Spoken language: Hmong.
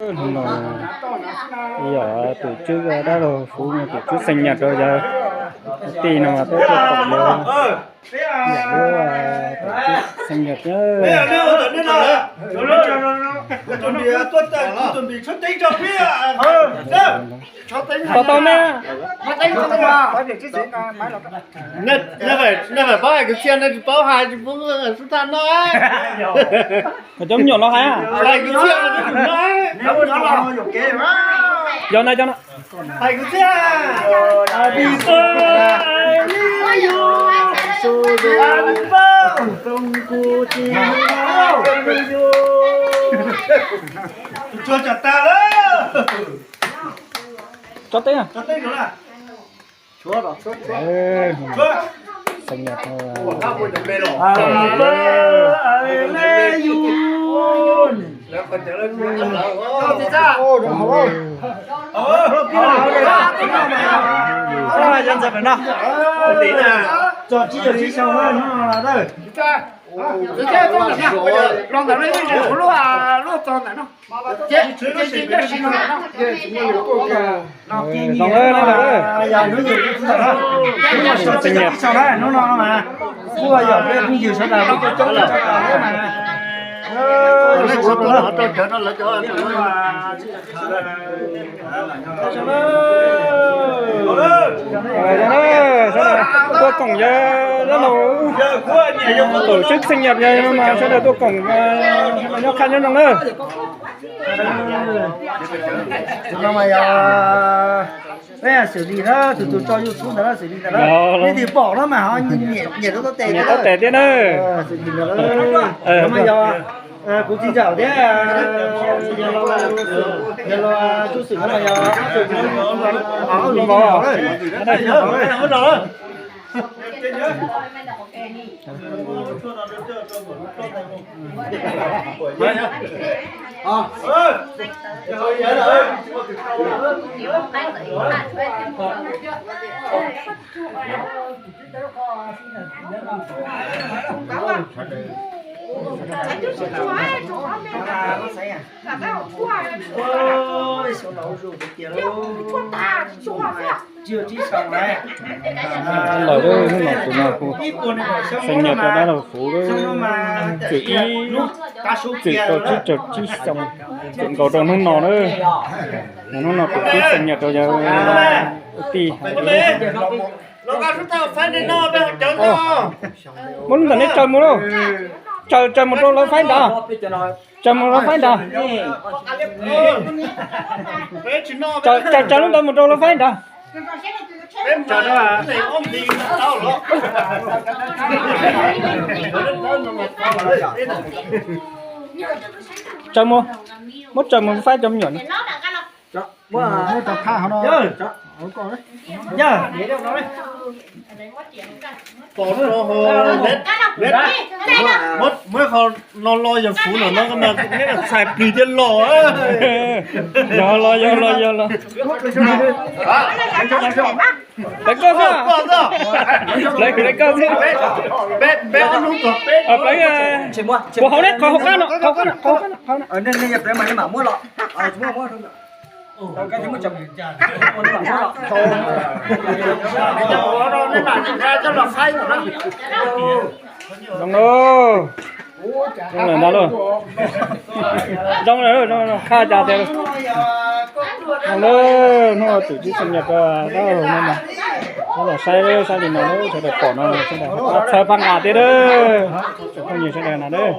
Hnub no yog tus Tswb dab laug Fuv no tus Tswb xeem nyas rau yawg tij no mas peb tuaj koom yawg, yawg lub tus Tswb xeem nyas thiab. Tau tau me. Nej, nej phải, nej phải paub hais kwv txhiaj, nej tsis paub hais tsis pub sub thaj noj. Cov me nyuam los hais, hais kwv txhiaj, yog na, yog na. Hais kwv txhiaj. Tsuag tsam tag lawm. Tso teb. Xeem nyas, tso tsib caug tsib xyoo no. Los ntawm no, lub txog ntawm no. Zoo lawm, xeem nyas. Hnub no mas kuj yog peb phooj ywg sawv daws coob coob, tuaj koom yawg dab laug tus Tswb xeem nyas no mas sawv daws tuaj koom nyob qab nyob zoo na. Tus no mas yog peb xws li na, tus tus tso YouTube ntawd na, xws li ntawd na. Nej twb pom no mas ho nyiam rau tau tes thiab na. Xws li ntawd mas yog kuv txiv ntxawm thiab yog los tub xwm no mas yog ob lus no. Lawm, hnub no tus no kuj xeem nyas rau dab laug Fuv, txwm ib, txwm rau tsib caug tsib xyoo, txwm nkaus rau hnub no na. Hnub no tus Tswb xeem nyas rau yawg tij. Muab lub ntawm neb tsaws mus lauj. Tsaws, tsaws mus rau lawv faib nrad. Tsaws mus rau lawv faib nrad. Tsaws, tsaws lub ntawd mus rau lawv faib nrad. Tsaws mus, muab tsaws mus faib cov me nyuam no. Muab qhov no los yog Fuv no, neb txhais plig thiab los. Yog los, yog los, yog los. Pleev koj xwb. Pleev, pleev koj xwb. Pleev, puas hauv ne, qhov hauv qab no, qhov hauv qab no, qhov hauv no. Zoo lauj. Zoo lawm ntag lauj. Zoo lawm, zoo, qhaj cas tias zoo lawm. Hnub no tus Tswb xeem nyas rau dab laug no mas, los saib, saib li no, sawv daws pom no, sawv daws txhawb pab nqa thiab lauj. Phooj ywg sawv daws na lauj.